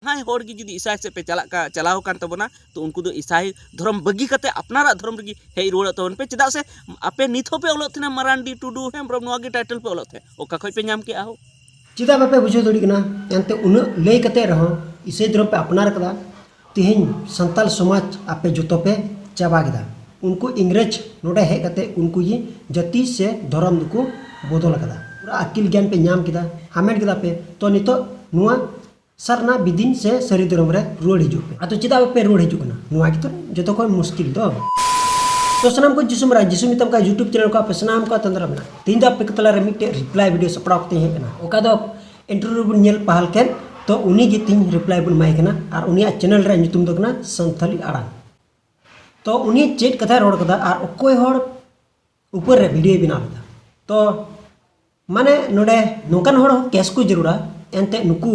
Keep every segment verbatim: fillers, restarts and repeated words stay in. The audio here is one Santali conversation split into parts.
ᱡᱟᱦᱟᱸᱭ ᱦᱚᱲ ᱜᱮ ᱡᱩᱫᱤ ᱤᱥᱟᱭ ᱥᱮᱫ ᱯᱮ ᱪᱟᱞᱟᱜ ᱠᱟ ᱪᱟᱞᱟᱣ ᱟᱠᱟᱱ ᱛᱟᱵᱚᱱᱟ, ᱛᱚ ᱩᱱᱠᱩ ᱫᱚ ᱤᱥᱟᱭ ᱫᱷᱚᱨᱚᱢ ᱵᱟᱹᱜᱤ ᱠᱟᱛᱮ ᱟᱯᱱᱟᱨᱟᱜ ᱫᱷᱚᱨᱚᱢ ᱨᱮᱜᱮ ᱦᱮᱡ ᱨᱩᱣᱟᱹᱲᱚᱜ ᱛᱟᱵᱚᱱ ᱯᱮ᱾ ᱪᱮᱫᱟᱜ ᱥᱮ ᱟᱯᱮ ᱱᱤᱛ ᱦᱚᱸᱯᱮ ᱚᱞᱚᱜ ᱛᱟᱦᱮᱱᱟ ᱢᱟᱨᱟᱱᱰᱤ, ᱴᱩᱰᱩ, ᱦᱮᱢᱵᱨᱚᱢ, ᱱᱚᱣᱟ ᱜᱮ ᱴᱟᱭᱴᱮᱞ ᱯᱮ ᱚᱞᱚᱜ ᱛᱟᱦᱮᱸᱫ, ᱚᱠᱟ ᱠᱷᱚᱡ ᱯᱮ ᱧᱟᱢ ᱠᱮᱜᱼᱟ ᱦᱳ? ᱪᱮᱫᱟᱜ ᱵᱟᱯᱮ ᱵᱩᱡᱷᱟᱹᱣ ᱫᱟᱲᱮᱭᱟᱜ ᱠᱟᱱᱟ? ᱮᱱᱛᱮ ᱩᱱᱟᱹᱜ ᱞᱟᱹᱭ ᱠᱟᱛᱮ ᱨᱮᱦᱚᱸ ᱤᱥᱟᱹᱭ ᱫᱷᱚᱨᱚᱢ ᱯᱮ ᱟᱯᱱᱟᱨ ᱠᱟᱫᱟ᱾ ᱛᱮᱦᱮᱧ ᱥᱟᱱᱛᱟᱞ ᱥᱚᱢᱟᱡᱽ ᱟᱯᱮ ᱡᱚᱛᱚ ᱯᱮ ᱪᱟᱵᱟ ᱠᱮᱫᱟ᱾ ᱩᱱᱠᱩ ᱤᱝᱨᱮᱡᱽ ᱱᱚᱰᱮ ᱦᱮᱡ ᱠᱟᱛᱮ ᱩᱱᱠᱩ ᱜᱮ ᱡᱟᱹᱛᱤ ᱥᱮ ᱫᱷᱚᱨᱚᱢ ᱫᱚᱠᱚ ᱵᱚᱫᱚᱞ ᱟᱠᱟᱫᱟ᱾ ᱯᱩᱨᱟᱹ ᱟᱹᱠᱤᱞ ᱜᱮᱭᱟᱱ ᱯᱮ ᱧᱟᱢ ᱠᱮᱫᱟ, ᱦᱟᱢᱮᱴ ᱠᱮᱫᱟ ᱯᱮ᱾ ᱛᱚ ᱱᱤᱛᱚᱜ ᱱᱚᱣᱟ ᱥᱟᱨᱱᱟ ᱵᱤᱫᱤᱱ ᱥᱮ ᱥᱟᱹᱨᱤ ᱫᱷᱚᱨᱚᱢ ᱨᱮ ᱨᱩᱣᱟᱹᱲ ᱦᱤᱡᱩᱜ ᱯᱮ᱾ ᱟᱫᱚ ᱪᱮᱫᱟᱜ ᱵᱟᱯᱮ ᱨᱩᱣᱟᱹᱲ ᱦᱤᱡᱩᱜ ᱠᱟᱱᱟ? ᱱᱚᱣᱟ ᱜᱮᱛᱚ ᱡᱚᱛᱚ ᱠᱷᱚᱱ ᱢᱩᱥᱠᱤᱞ ᱫᱚ᱾ ᱛᱚ ᱥᱟᱱᱟᱢ ᱠᱚ ᱡᱤᱥᱩ ᱢᱮᱱᱟᱜᱼᱟ, ᱡᱤᱥᱩ ᱢᱮᱛᱟᱢ ᱠᱟᱱᱟ YouTube ᱪᱮᱱᱮᱞ ᱠᱚ ᱟᱯᱮ ᱥᱟᱱᱟᱢ ᱠᱚ ᱛᱟᱸᱫᱽᱨᱟ ᱢᱮᱱᱟᱜᱼᱟ᱾ ᱛᱮᱦᱮᱧ ᱫᱚ ᱟᱯᱮ ᱠᱚ ᱛᱟᱞᱟᱨᱮ ᱢᱤᱫᱴᱮᱡ ᱨᱤᱯᱞᱟᱭ ᱵᱷᱤᱰᱤᱭᱳ ᱥᱟᱯᱲᱟᱣ ᱠᱟᱛᱮᱧ ᱦᱮᱡ ᱠᱟᱱᱟ᱾ ᱚᱠᱟ ᱫᱚ ᱤᱱᱴᱟᱨᱵᱷᱤᱭᱩ ᱵᱚᱱ ᱧᱮᱞ ᱯᱟᱦᱟᱞ ᱠᱮᱫ, ᱛᱚ ᱩᱱᱤ ᱜᱮ ᱛᱮᱦᱮᱧ ᱨᱤᱯᱞᱟᱭ ᱵᱚᱱ ᱮᱢᱟᱭ ᱠᱟᱱᱟ᱾ ᱟᱨ ᱩᱱᱤᱭᱟᱜ ᱪᱮᱱᱮᱞ ᱨᱮᱭᱟᱜ ᱧᱩᱛᱩᱢ ᱫᱚ ᱠᱟᱱᱟ ᱥᱟᱱᱛᱷᱟᱞᱤ ᱟᱲᱟᱝ᱾ ᱛᱚ ᱩᱱᱤ ᱪᱮᱫ ᱠᱟᱛᱷᱟᱭ ᱨᱚᱲ ᱠᱟᱫᱟ ᱟᱨ ᱚᱠᱚᱭ ᱦᱚᱲ ᱩᱯᱚᱨ ᱨᱮ ᱵᱷᱤᱰᱤᱭᱳᱭ ᱵᱮᱱᱟᱣ ᱞᱮᱫᱟ? ᱛᱚ ᱢᱟᱱᱮ ᱱᱚᱰᱮ ᱱᱚᱝᱠᱟᱱ ᱦᱚᱲ ᱦᱚᱸ ᱠᱮᱥ ᱠᱚ ᱡᱟᱹᱨᱩᱲᱟ᱾ ᱮᱱᱛᱮ ᱱᱩᱠᱩ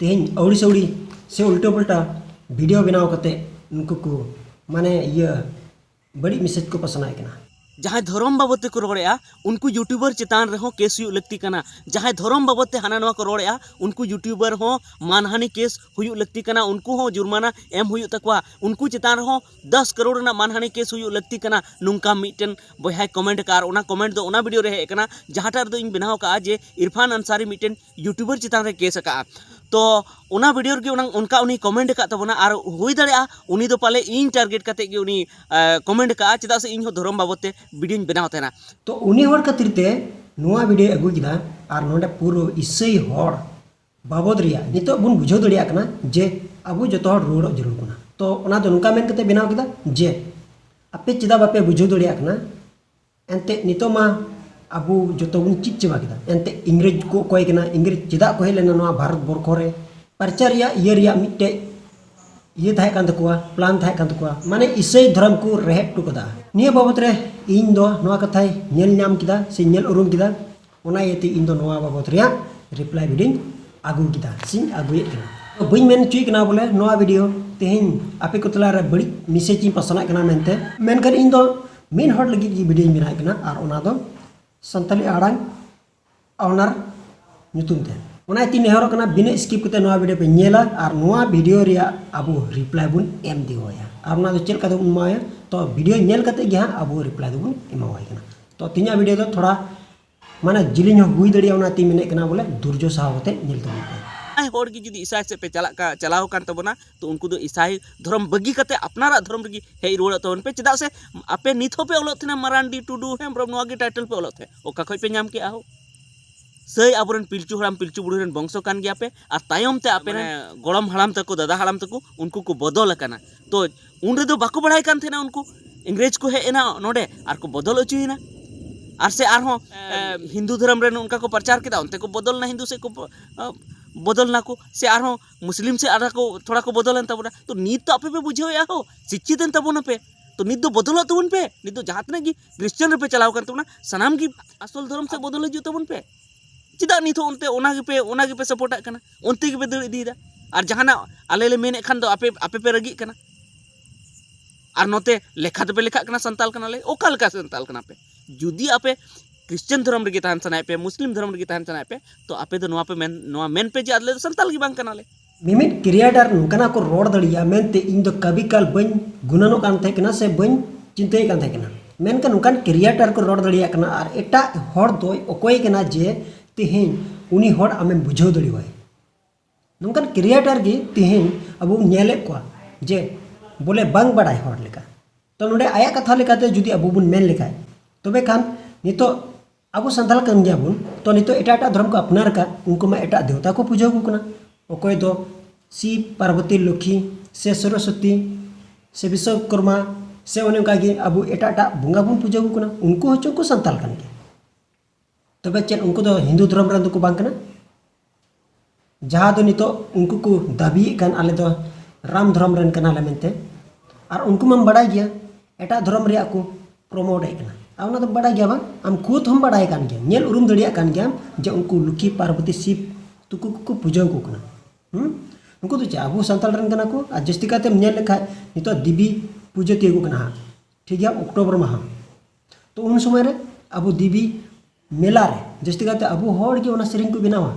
ᱛᱮᱦᱮᱧ ᱟᱹᱣᱲᱤ ᱥᱟᱹᱣᱲᱤ ᱥᱮ ᱩᱞᱴᱟᱹ ᱯᱩᱞᱴᱟ ᱵᱷᱤᱰᱤᱭᱳ ᱵᱮᱱᱟᱣ ᱠᱟᱛᱮ ᱱᱩᱠᱩ ᱠᱚ ᱢᱟᱱᱮ ᱤᱭᱟᱹ ᱵᱟᱹᱲᱤᱡ ᱢᱮᱥᱮᱡᱽ ᱠᱚ ᱯᱟᱥᱱᱟᱣᱮᱫ ᱠᱟᱱᱟ᱾ ᱡᱟᱦᱟᱸᱭ ᱫᱷᱚᱨᱚᱢ ᱵᱟᱵᱚᱫ ᱛᱮᱠᱚ ᱨᱚᱲᱮᱜᱼᱟ, ᱩᱱᱠᱩ ᱭᱩᱴᱩᱵᱟᱨ ᱪᱮᱛᱟᱱ ᱨᱮᱦᱚᱸ ᱠᱮᱥ ᱦᱩᱭᱩᱜ ᱞᱟᱹᱠᱛᱤ ᱠᱟᱱᱟ᱾ ᱡᱟᱦᱟᱸᱭ ᱫᱷᱚᱨᱚᱢ ᱵᱟᱵᱚᱫ ᱛᱮ ᱦᱟᱱᱟ ᱱᱚᱣᱟ ᱠᱚ ᱨᱚᱲᱮᱜᱼᱟ, ᱩᱱᱠᱩ ᱭᱩᱴᱩᱵᱟᱨ ᱦᱚᱸ ᱢᱟᱱᱦᱟᱱᱤ ᱠᱮᱥ ᱦᱩᱭᱩᱜ ᱞᱟᱹᱠᱛᱤ ᱠᱟᱱᱟ᱾ ᱩᱱᱠᱩ ᱦᱚᱸ ᱡᱩᱨᱢᱟᱱᱟ ᱮᱢ ᱦᱩᱭᱩᱜ ᱛᱟᱠᱚᱣᱟ᱾ ᱩᱱᱠᱩ ᱪᱮᱛᱟᱱ ᱨᱮᱦᱚᱸ ᱫᱚᱥ ᱠᱟᱨᱳᱲ ᱨᱮᱱᱟᱜ ᱢᱟᱱᱦᱟᱱᱤ ᱠᱮᱥ ᱦᱩᱭᱩᱜ ᱞᱟᱹᱠᱛᱤ ᱠᱟᱱᱟ, ᱱᱚᱝᱠᱟ ᱢᱤᱫᱴᱮᱱ ᱵᱚᱭᱦᱟᱭ ᱠᱚᱢᱮᱱᱴ ᱟᱠᱟᱫᱼᱟ᱾ ᱟᱨ ᱚᱱᱟ ᱠᱚᱢᱮᱱᱴ ᱫᱚ ᱚᱱᱟ ᱵᱷᱤᱰᱤᱭᱳ ᱨᱮ ᱦᱮᱡ ᱟᱠᱟᱱᱟ, ᱡᱟᱦᱟᱸᱴᱟᱜ ᱨᱮᱫᱚ ᱤᱧ ᱵᱮᱱᱟᱣ ᱟᱠᱟᱫᱼᱟ ᱡᱮ ᱤᱨᱯᱷᱟᱱ ᱟᱱᱥᱟᱨᱤ ᱢᱤᱫᱴᱮᱱ ᱭᱩᱴᱩᱵᱟᱨ ᱪᱮᱛᱟᱱ ᱨᱮ ᱠᱮᱥ ᱟᱠᱟᱫᱼᱟ᱾ ᱛᱚ ᱚᱱᱟ ᱵᱷᱤᱰᱤᱭᱳ ᱨᱮᱜᱮ ᱚᱱᱟ, ᱚᱱᱠᱟ ᱩᱱᱤ ᱠᱚᱢᱮᱱᱴ ᱟᱠᱟᱫ ᱛᱟᱵᱚᱱᱟ᱾ ᱟᱨ ᱦᱩᱭ ᱫᱟᱲᱮᱭᱟᱜᱼᱟ ᱩᱱᱤ ᱫᱚ ᱯᱟᱞᱮ ᱤᱧ ᱴᱟᱨᱜᱮᱴ ᱠᱟᱛᱮᱫ ᱜᱮ ᱩᱱᱤ ᱠᱚᱢᱮᱱᱴ ᱟᱠᱟᱫᱼᱟ, ᱪᱮᱫᱟᱜ ᱥᱮ ᱤᱧ ᱦᱚᱸ ᱫᱷᱚᱨᱚᱢ ᱵᱟᱵᱚᱫ ᱛᱮ ᱵᱷᱤᱰᱤᱭᱳᱧ ᱵᱮᱱᱟᱣ ᱛᱟᱦᱮᱱᱟ᱾ ᱛᱚ ᱩᱱᱤ ᱦᱚᱲ ᱠᱷᱟᱹᱛᱤᱨ ᱛᱮ ᱱᱚᱣᱟ ᱵᱷᱤᱰᱤᱭᱳᱭ ᱟᱹᱜᱩ ᱠᱮᱫᱟ᱾ ᱟᱨ ᱱᱚᱰᱮ ᱯᱩᱨᱟᱹ ᱤᱥᱟᱹᱭ ᱦᱚᱲ ᱵᱟᱵᱚᱫ ᱨᱮᱭᱟᱜ ᱱᱤᱛᱚᱜ ᱵᱚᱱ ᱵᱩᱡᱷᱟᱹᱣ ᱫᱟᱲᱮᱭᱟᱜ ᱠᱟᱱᱟ ᱡᱮ ᱟᱵᱚ ᱡᱚᱛᱚ ᱦᱚᱲ ᱨᱩᱣᱟᱹᱲᱚᱜ ᱡᱟᱹᱨᱩᱲ ᱠᱟᱱᱟ᱾ ᱛᱚ ᱚᱱᱟ ᱫᱚ ᱱᱚᱝᱠᱟ ᱢᱮᱱ ᱠᱟᱛᱮ ᱵᱮᱱᱟᱣ ᱠᱮᱫᱟ ᱡᱮ ᱟᱯᱮ ᱪᱮᱫᱟᱜ ᱵᱟᱯᱮ ᱵᱩᱡᱷᱟᱹᱣ ᱫᱟᱲᱮᱭᱟᱜ ᱠᱟᱱᱟ? ᱮᱱᱛᱮᱫ ᱱᱤᱛᱚᱜ ᱢᱟ ᱟᱵᱚ ᱡᱚᱛᱚ ᱵᱚᱱ ᱪᱮᱫ ᱪᱟᱵᱟ ᱠᱮᱫᱟ᱾ ᱮᱱᱛᱮᱫ ᱤᱝᱨᱮᱡᱽ ᱠᱚ ᱚᱠᱚᱭ ᱠᱟᱱᱟ, ᱤᱝᱨᱮᱡᱽ ᱪᱮᱫᱟᱜ ᱠᱚ ᱦᱮᱡ ᱞᱮᱱᱟ ᱱᱚᱣᱟ ᱵᱷᱟᱨᱚᱛ ᱵᱚᱨᱠᱷᱚ ᱨᱮ? ᱯᱟᱨᱪᱟ ᱨᱮᱭᱟᱜ ᱤᱭᱟᱹ ᱨᱮᱭᱟᱜ ᱢᱤᱫᱴᱮᱡ ᱤᱭᱟᱹ ᱛᱟᱦᱮᱸ ᱠᱟᱱ ᱛᱟᱠᱚᱣᱟ, ᱯᱞᱟᱱ ᱛᱟᱦᱮᱸ ᱠᱟᱱ ᱛᱟᱠᱚᱣᱟ, ᱢᱟᱱᱮ ᱤᱥᱟᱹᱭ ᱫᱷᱚᱨᱚᱢ ᱠᱚ ᱨᱮᱦᱮᱫ ᱦᱚᱴᱚ ᱠᱟᱫᱟ᱾ ᱱᱤᱭᱟᱹ ᱵᱟᱵᱚᱛ ᱨᱮ ᱤᱧ ᱫᱚ ᱱᱚᱣᱟ ᱠᱟᱛᱷᱟᱧ ᱧᱮᱞ ᱧᱟᱢ ᱠᱮᱫᱟ ᱥᱮ ᱧᱮᱞ ᱩᱨᱩᱢ ᱠᱮᱫᱟ, ᱚᱱᱟ ᱤᱭᱟᱹᱛᱮ ᱤᱧ ᱫᱚ ᱱᱚᱣᱟ ᱵᱟᱵᱚᱛ ᱨᱮᱭᱟᱜ ᱨᱤᱯᱞᱟᱭ ᱵᱷᱤᱰᱤᱭᱳᱧ ᱟᱹᱜᱩ ᱠᱮᱫᱟ ᱥᱮᱧ ᱟᱹᱜᱩᱭᱮᱫ ᱠᱟᱱᱟ᱾ ᱛᱚ ᱵᱟᱹᱧ ᱢᱮᱱ ᱦᱚᱪᱚᱭᱮᱫ ᱠᱟᱱᱟ ᱵᱚᱞᱮ ᱱᱚᱣᱟ ᱵᱷᱤᱰᱤᱭᱳ ᱛᱮᱦᱮᱧ ᱟᱯᱮ ᱠᱚ ᱛᱟᱞᱟᱨᱮ ᱵᱟᱹᱲᱤᱡ ᱢᱮᱥᱮᱡᱽ ᱤᱧ ᱯᱟᱥᱱᱟᱜ ᱠᱟᱱᱟ ᱢᱮᱱᱛᱮ, ᱢᱮᱱᱠᱷᱟᱱ ᱤᱧ ᱫᱚ ᱢᱤᱫ ᱦᱚᱲ ᱞᱟᱹᱜᱤᱫ ᱜᱮ ᱵᱷᱤᱰᱤᱭᱳᱧ ᱵᱮᱱᱟᱣᱮᱫ ᱠᱟᱱᱟ, ᱟᱨ ᱚᱱᱟ ᱫᱚ ᱥᱟᱱᱛᱟᱞᱤ ᱟᱲᱟᱝ ᱚᱱᱟᱨ ᱧᱩᱛᱩᱢ ᱛᱮ᱾ ᱚᱱᱟ ᱤᱭᱟᱹᱛᱮᱧ ᱱᱮᱦᱚᱨᱚᱜ ᱠᱟᱱᱟ, ᱵᱤᱱᱟᱹ skip ᱠᱟᱛᱮ ᱱᱚᱣᱟ video ᱯᱮ ᱧᱮᱞᱟ ᱟᱨ ᱱᱚᱣᱟ video ᱨᱮᱭᱟᱜ ᱟᱵᱚ reply ᱵᱚᱱ ᱮᱢ ᱫᱮᱣᱟᱭᱟ᱾ ᱟᱨ ᱚᱱᱟ ᱫᱚ ᱪᱮᱫ ᱞᱮᱠᱟ ᱛᱮᱵᱚᱱ ᱮᱢᱟᱣᱟᱭᱟ? ᱛᱚ video ᱧᱮᱞ ᱠᱟᱛᱮ ᱜᱮ ᱦᱟᱸᱜ ᱟᱵᱚ reply ᱫᱚᱵᱚᱱ ᱮᱢᱟᱣᱟᱭ ᱠᱟᱱᱟ᱾ ᱛᱚ ᱛᱮᱦᱮᱧᱟᱜ video ᱫᱚ ᱛᱷᱚᱲᱟ ᱢᱟᱱᱮ ᱡᱤᱞᱤᱧ ᱦᱚᱸ ᱦᱩᱭ ᱫᱟᱲᱮᱭᱟᱜᱼᱟ, ᱚᱱᱟᱛᱮᱧ ᱢᱮᱱᱮᱫ ᱠᱟᱱᱟ ᱵᱚᱞᱮ ᱫᱷᱳᱨᱡᱚ ᱥᱟᱦᱟᱣ ᱠᱟᱛᱮ ᱧᱮᱞ ᱛᱟᱵᱚᱱ ᱯᱮ᱾ ᱡᱟᱦᱟᱸᱭ ᱦᱚᱲ ᱜᱮ ᱡᱩᱫᱤ ᱤᱥᱟᱭ ᱥᱮᱫ ᱯᱮ ᱪᱟᱞᱟᱜ ᱠᱟ ᱪᱟᱞᱟᱣ ᱟᱠᱟᱱ ᱛᱟᱵᱚᱱᱟ, ᱛᱚ ᱩᱱᱠᱩ ᱫᱚ ᱤᱥᱟᱭ ᱫᱷᱚᱨᱚᱢ ᱵᱟᱹᱜᱤ ᱠᱟᱛᱮ ᱟᱯᱱᱟᱨᱟᱜ ᱫᱷᱚᱨᱚᱢ ᱨᱮᱜᱮ ᱦᱮᱡ ᱨᱩᱣᱟᱹᱲᱚᱜ ᱛᱟᱵᱚᱱ ᱯᱮ᱾ ᱪᱮᱫᱟᱜ ᱥᱮ ᱟᱯᱮ ᱱᱤᱛ ᱦᱚᱸ ᱯᱮ ᱚᱞᱚᱜ ᱛᱟᱦᱮᱱᱟ ᱢᱟᱨᱟᱱᱰᱤ, ᱴᱩᱰᱩ, ᱦᱮᱢᱵᱨᱚᱢ, ᱱᱚᱣᱟ ᱜᱮ title ᱯᱮ ᱚᱞᱚᱜ ᱛᱟᱦᱮᱸᱫ᱾ ᱚᱠᱟ ᱠᱷᱚᱡ ᱯᱮ ᱧᱟᱢ ᱠᱮᱜᱼᱟ ᱦᱳ? ᱥᱟᱹᱭ ᱟᱵᱚᱨᱮᱱ ᱯᱤᱞᱪᱩ ᱦᱟᱲᱟᱢ ᱯᱤᱞᱪᱩ ᱵᱩᱲᱦᱤ ᱨᱮᱱ ᱵᱚᱝᱥᱚ ᱠᱟᱱ ᱜᱮᱭᱟ ᱯᱮ, ᱟᱨ ᱛᱟᱭᱚᱢ ᱛᱮ ᱟᱯᱮ ᱨᱮᱱ ᱜᱚᱲᱚᱢ ᱦᱟᱲᱟᱢ ᱛᱟᱠᱚ, ᱫᱟᱫᱟ ᱦᱟᱲᱟᱢ ᱛᱟᱠᱚ, ᱩᱱᱠᱩ ᱠᱚ ᱵᱚᱫᱚᱞ ᱟᱠᱟᱱᱟ᱾ ᱛᱚ ᱩᱱ ᱨᱮᱫᱚ ᱵᱟᱠᱚ ᱵᱟᱲᱟᱭ ᱠᱟᱱ ᱛᱟᱦᱮᱱᱟ, ᱩᱱᱠᱩ ᱤᱝᱨᱮᱡᱽ ᱠᱚ ᱦᱮᱡ ᱮᱱᱟ ᱱᱚᱰᱮ ᱟᱨ ᱠᱚ ᱵᱚᱫᱚᱞ ᱦᱚᱪᱚᱭᱮᱱᱟ᱾ ᱟᱨ ᱥᱮ ᱟᱨᱦᱚᱸ ᱮ, ᱦᱤᱱᱫᱩ ᱫᱷᱚᱨᱚᱢ ᱨᱮ ᱚᱱᱠᱟ ᱠᱚ ᱯᱨᱚᱪᱟᱨ ᱠᱮᱫᱟ, ᱚᱱᱛᱮ ᱠᱚ ᱵᱚᱫᱚᱞ ᱮᱱᱟ, ᱦᱤᱱᱫᱩ ᱥᱮᱫ ᱠᱚ ᱵᱚ- ᱮ, ᱵᱚᱫᱚᱞ ᱱᱟᱠᱚ, ᱥᱮ ᱟᱨᱦᱚᱸ ᱢᱩᱥᱞᱤᱢ ᱥᱮᱫ ᱟᱨᱦᱚᱸ ᱠᱚ ᱛᱷᱚᱲᱟ ᱠᱚ ᱵᱚᱫᱚᱞ ᱮᱱ ᱛᱟᱵᱚᱱᱟ᱾ ᱛᱚ ᱱᱤᱛ ᱫᱚ ᱟᱯᱮ ᱯᱮ ᱵᱩᱡᱷᱟᱹᱣᱮᱫᱼᱟ ᱦᱳ, ᱥᱤᱠᱪᱷᱤᱛ ᱮᱱ ᱛᱟᱵᱚᱱᱟᱯᱮ᱾ ᱛᱚ ᱱᱤᱛ ᱫᱚ ᱵᱚᱫᱚᱞᱚᱜ ᱛᱟᱵᱚᱱ ᱯᱮ᱾ ᱱᱤᱛ ᱫᱚ ᱡᱟᱦᱟᱸ ᱛᱤᱱᱟᱹᱜ ᱜᱮ ᱠᱷᱨᱤᱥᱪᱟᱱ ᱨᱮᱯᱮ ᱪᱟᱞᱟᱣ ᱠᱟᱱ ᱛᱟᱵᱚᱱᱟ, ᱥᱟᱱᱟᱢ ᱜᱮ ᱟᱥᱚᱞ ᱫᱷᱚᱨᱚᱢ ᱥᱮᱫ ᱵᱚᱫᱚᱞ ᱦᱤᱡᱩᱜ ᱛᱟᱵᱚᱱ ᱯᱮ᱾ ᱪᱮᱫᱟᱜ ᱱᱤᱛ ᱦᱚᱸ ᱚᱱᱛᱮ ᱚᱱᱟ ᱜᱮᱯᱮ ᱚᱱᱟ ᱜᱮᱯᱮ ᱥᱟᱯᱳᱨᱴᱟᱜ ᱠᱟᱱᱟ, ᱚᱱᱛᱮ ᱜᱮᱯᱮ ᱫᱟᱹᱲ ᱤᱫᱤᱭᱮᱫᱟ? ᱟᱨ ᱡᱟᱦᱟᱱᱟᱜ ᱟᱞᱮ ᱞᱮ ᱢᱮᱱᱮᱫ ᱠᱷᱟᱱ ᱫᱚ ᱟᱯᱮ ᱟᱯᱮ ᱯᱮ ᱨᱟᱹᱜᱤᱜ ᱠᱟᱱᱟ᱾ ᱟᱨ ᱱᱚᱛᱮ ᱞᱮᱠᱷᱟ ᱛᱮᱯᱮ ᱞᱮᱠᱷᱟᱜ ᱠᱟᱱᱟ ᱥᱟᱱᱛᱟᱞ ᱠᱟᱱᱟᱞᱮ᱾ ᱚᱠᱟ ᱞᱮᱠᱟ ᱥᱟᱱᱛᱟᱞ ᱠᱟᱱᱟ ᱯᱮ? ᱡᱩᱫᱤ ᱟᱯᱮ ᱠᱷᱨᱤᱥᱪᱟᱱ ᱫᱷᱚᱨᱚᱢ ᱨᱮᱜᱮ ᱛᱟᱦᱮᱱ ᱥᱟᱱᱟᱭᱮᱫ ᱯᱮ, ᱢᱩᱥᱞᱤᱢ ᱫᱷᱚᱨᱚᱢ ᱨᱮᱜᱮ ᱛᱟᱦᱮᱱ ᱥᱟᱱᱟᱭᱮᱫ ᱯᱮ, ᱛᱚ ᱟᱯᱮ ᱫᱚ ᱱᱚᱣᱟ ᱯᱮ ᱢᱮᱱ ᱱᱚᱣᱟ ᱢᱮᱱ ᱯᱮ ᱡᱮ ᱟᱞᱮ ᱫᱚ ᱥᱟᱱᱛᱟᱞ ᱜᱮ ᱵᱟᱝ ᱠᱟᱱᱟᱞᱮ᱾ ᱢᱤᱢᱤᱫ ᱠᱨᱤᱭᱮᱴᱟᱨ ᱱᱚᱝᱠᱟᱱᱟᱜ ᱠᱚ ᱨᱚᱲ ᱫᱟᱲᱮᱭᱟᱜᱼᱟ ᱢᱮᱱᱛᱮ ᱤᱧ ᱫᱚ ᱠᱟᱹᱵᱤ ᱠᱟᱞ ᱵᱟᱹᱧ ᱜᱩᱱᱟᱹᱱᱚᱜ ᱠᱟᱱ ᱛᱟᱦᱮᱸ ᱠᱟᱱᱟ ᱥᱮ ᱵᱟᱹᱧ ᱪᱤᱱᱛᱟᱹᱭᱮᱫ ᱠᱟᱱ ᱛᱟᱦᱮᱸ ᱠᱟᱱᱟ᱾ ᱢᱮᱱᱠᱷᱟᱱ ᱱᱚᱝᱠᱟᱱ ᱠᱨᱤᱭᱮᱴᱟᱨ ᱠᱚ ᱨᱚᱲ ᱫᱟᱲᱮᱭᱟᱜ ᱠᱟᱱᱟ ᱟᱨ ᱮᱴᱟᱜ ᱦᱚᱲ ᱫᱚᱭ ᱚᱠᱚᱭ ᱠᱟᱱᱟ ᱡᱮ ᱛᱮᱦᱮᱧ ᱩᱱᱤ ᱦᱚᱲ ᱟᱢᱮᱢ ᱵᱩᱡᱷᱟᱹᱣ ᱫᱟᱲᱮᱣᱟᱭ? ᱱᱚᱝᱠᱟᱱ ᱠᱨᱤᱭᱮᱴᱟᱨ ᱜᱮ ᱛᱮᱦᱮᱧ ᱟᱵᱚ ᱵᱚᱱ ᱧᱮᱞᱮᱫ ᱠᱚᱣᱟ ᱡᱮ ᱵᱚᱞᱮ ᱵᱟᱝ ᱵᱟᱲᱟᱭ ᱦᱚᱲ ᱞᱮᱠᱟ᱾ ᱛᱚ ᱱᱚᱰᱮ ᱟᱭᱟᱜ ᱠᱟᱛᱷᱟ ᱞᱮᱠᱟᱛᱮ ᱡᱩᱫᱤ ᱟᱵᱚ ᱵᱚᱱ ᱢᱮᱱ ᱞᱮᱠᱷᱟᱡ, ᱛᱚᱵᱮ ᱠᱷᱟᱱ ᱱᱤᱛᱚᱜ ᱟᱵᱚ ᱥᱟᱱᱛᱟᱲ ᱠᱟᱱ ᱜᱮᱭᱟ ᱵᱚᱱ, ᱛᱚ ᱱᱤᱛᱚᱜ ᱮᱴᱟᱜ ᱮᱴᱟᱜ ᱫᱷᱚᱨᱚᱢ ᱠᱚ ᱟᱯᱱᱟᱨ ᱟᱠᱟᱫ, ᱩᱱᱠᱩ ᱢᱟ ᱮᱴᱟᱜ ᱫᱮᱣᱛᱟ ᱠᱚ ᱯᱩᱡᱟᱹ ᱟᱠᱚ ᱠᱟᱱᱟ᱾ ᱚᱠᱚᱭ ᱫᱚ ᱥᱤᱵ, ᱯᱟᱨᱵᱚᱛᱤ, ᱞᱚᱠᱠᱷᱤ ᱥᱮ ᱥᱚᱨᱚᱥᱚᱛᱤ ᱥᱮ ᱵᱤᱥᱥᱚᱠᱚᱨᱢᱟ ᱥᱮ ᱚᱱᱮ ᱚᱱᱠᱟ ᱜᱮ ᱟᱵᱚ ᱮᱴᱟᱜ ᱮᱴᱟᱜ ᱵᱚᱸᱜᱟ ᱵᱚᱱ ᱯᱩᱡᱟᱹ ᱟᱠᱚ ᱠᱟᱱᱟ, ᱩᱱᱠᱩ ᱦᱚᱸ ᱪᱚᱝ ᱠᱚ ᱥᱟᱱᱛᱟᱲ ᱠᱟᱱ ᱜᱮᱭᱟ᱾ ᱛᱚᱵᱮ ᱪᱮᱫ ᱩᱱᱠᱩ ᱫᱚ ᱦᱤᱱᱫᱩ ᱫᱷᱚᱨᱚᱢ ᱨᱮᱱ ᱫᱚᱠᱚ ᱵᱟᱝ ᱠᱟᱱᱟ? ᱡᱟᱦᱟᱸ ᱫᱚ ᱱᱤᱛᱚᱜ ᱩᱱᱠᱩ ᱠᱚ ᱫᱟᱹᱵᱤᱭᱮᱫ ᱠᱟᱱ ᱟᱞᱮ ᱫᱚ ᱨᱟᱢ ᱫᱷᱚᱨᱚᱢ ᱨᱮᱱ ᱠᱟᱱᱟᱞᱮ ᱢᱮᱱᱛᱮ, ᱟᱨ ᱩᱱᱠᱩ ᱢᱟᱢ ᱵᱟᱲᱟᱭ ᱜᱮᱭᱟ ᱮᱴᱟᱜ ᱫᱷᱚᱨᱚᱢ ᱨᱮᱭᱟᱜ ᱠᱚ ᱯᱨᱚᱢᱳᱴ ᱮᱫ ᱠᱟᱱᱟ, ᱟᱨ ᱚᱱᱟ ᱫᱚᱢ ᱵᱟᱲᱟᱭ ᱜᱮᱭᱟ ᱵᱟᱝ? ᱟᱢ ᱠᱷᱩᱫ ᱦᱚᱸᱢ ᱵᱟᱲᱟᱭ ᱠᱟᱱ ᱜᱮᱭᱟ, ᱧᱮᱞ ᱩᱨᱩᱢ ᱫᱟᱲᱮᱭᱟᱜ ᱠᱟᱱ ᱜᱮᱭᱟᱢ ᱡᱮ ᱩᱱᱠᱩ ᱞᱩᱠᱷᱤ ᱯᱟᱨᱵᱚᱛᱤ ᱥᱤᱵ ᱛᱩᱠᱩ ᱠᱚᱠᱚ ᱯᱩᱡᱟᱹ ᱟᱠᱚ ᱠᱟᱱᱟ᱾ ᱦᱩᱸ? ᱩᱱᱠᱩ ᱫᱚ ᱪᱮᱫ ᱟᱵᱚ ᱥᱟᱱᱛᱟᱲ ᱨᱮᱱ ᱠᱟᱱᱟ ᱠᱚ? ᱟᱨ ᱡᱟᱹᱥᱛᱤ ᱠᱟᱭᱛᱮᱢ ᱧᱮᱞ ᱞᱮᱠᱷᱟᱡ ᱱᱤᱛᱚᱜ ᱫᱮᱵᱤ ᱯᱩᱡᱟᱹ ᱛᱤᱭᱳᱜᱚᱜ ᱠᱟᱱᱟ ᱦᱟᱸᱜ, ᱴᱷᱤᱠ ᱜᱮᱭᱟ, ᱚᱠᱴᱳᱵᱚᱨ ᱢᱟᱦᱟ᱾ ᱛᱚ ᱩᱱ ᱥᱚᱢᱚᱭ ᱨᱮ ᱟᱵᱚ ᱫᱮᱵᱤ ᱢᱮᱞᱟ ᱨᱮ ᱡᱟᱹᱥᱛᱤ ᱠᱟᱭᱛᱮ ᱟᱵᱚ ᱦᱚᱲ ᱜᱮ ᱚᱱᱟ ᱥᱮᱨᱮᱧ ᱠᱚ ᱵᱮᱱᱟᱣᱟ᱾